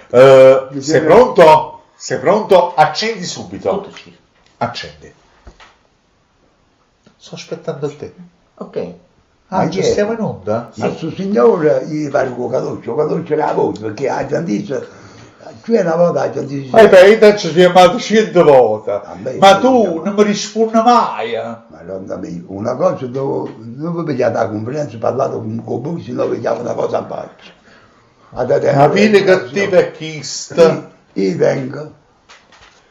Sei pronto? Sei pronto? Accendi subito. Tutto acceso. Accendi. Sto aspettando a te. Ok. Ah, già stiamo in onda? Ma stu signore io parlo con Caduccio, Caduccio era la voce, perché 'a gente cioè una volta 'a gente dice... Eh beh, io t'aggio chiamato ciento vote, ma tu nun me rispunne maje. Madonna mia, una cosa dove nun ve pigliate 'a cunfidenza parlate cu voi, si no ve chiavo na cosa 'nfaccia. Ma vide cattivo è chisto. Io tengo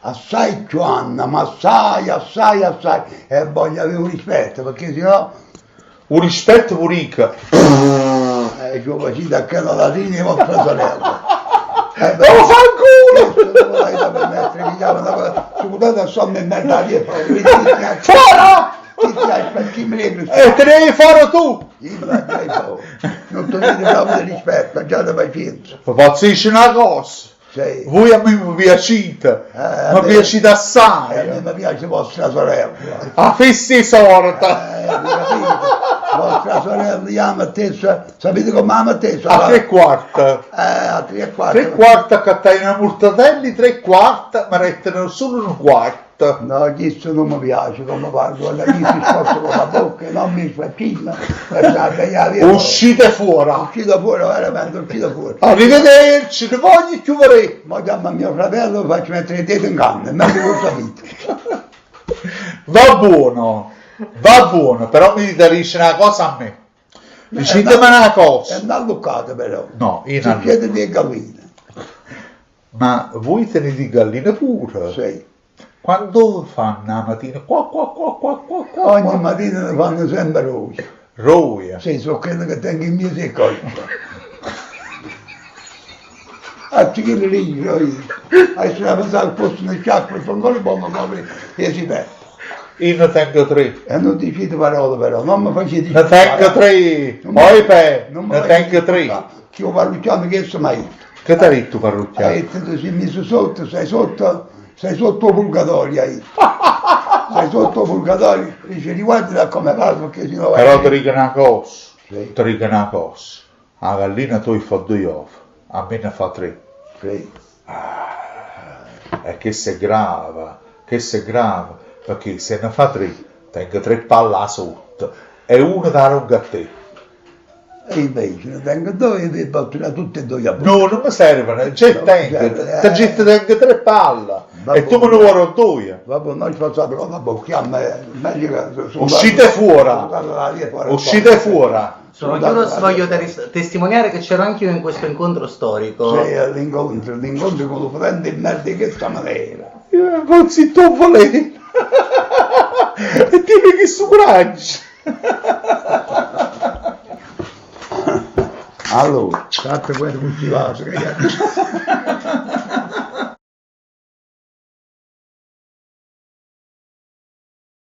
assai cchiù anne, ma assai, assai, assai, e voglio avè 'o rispetto, pecché si no. 'O rispetto v'o dico. E ce 'o facite a chella latrina 'e vostra sorella. O fa 'nculo! Fora! E te ne je fora tu! Non tenite proprio rispetto, aggiate pacienza. Ve pozzo dicere na cosa? Vuje a me mi piacite, mi piacite assaje. E a me mi piace vostra sorella. 'A fessa 'e soreta. Eh, capite? Vostra sorella io 'a mettesse, sapete comme 'a mettesse? A tre quarte. Eh, a tre e quarte. Tre quarte accattai na murtadella 'e tre quarte, me rettero sulo nu quarto. No, chisto nun me piace comme parla, quando chi si sposta con la bocca, non mi sfaccimma, Uscite fuori! Uscite fuori, veramente, uscite fuori. Arrivederci, nun voglio cchiù verè! Mo chiammo a mio fratello e 'o faccio mettere 'e dete 'ncanna, è meglio che 'o sapite. Va buono, va buono, però mi dite dicere na cosa a me. Diciteme na cosa. E nun alluccate però. No, io nun allucco. Succede 'e galline. Ma vui tenite 'e galline pure? Sì. Quando fanno 'a matina qua qua qua qua qua qua? Ogni matina ne fanno sempe roje. Roje? Sì, so' chelle che tengo in miezo 'e cosce. A chillo diceno io, adesso da pensà che fosse nu sciacquo e fa ancora buono come 'e si Peppe. Io ne tengo tre. E nun dicite parole però, non me facite Ne tengo tre! Oi Pè, ne tengo tre! Chi 'o parrucchiano chesto m'ha ditto. Che t'ha ditto 'o parrucchiano? Ha ditto te si miso sotto, stai sotto, stai sotto 'o purgatorio, ha ditto. Stai sotto 'o purgatorio, dice riguardati a come parli perché si no vai. Però te dico na cosa, te dico na cosa, 'a gallina toja fa doje ova, a me ne fa tre. Sì. E chesto è grave, chesto è grave, pecché se ne fa tre, tengo tre palle 'a sotto e una t' 'a dongo a te. E invece ne tengo doje e ve pozzo dà tutte e doje a voi. No, nun me servono, già 'e tengo, t'aggio ditto tengo tre palle e tu me ne vuò dà doje. Va buono, non sforzate con la bocca, meglio che... Uscite fuori! Uscite fuori! Sono Chiuros, voglio testimoniare che c'ero anch'io in questo incontro storico. Sì, l'incontro, l'incontro con lo potente 'e merda 'e chesta manera. Io zitto 'o veleno! E tiene chistu curaggio! Allora, fatte quel cultivato che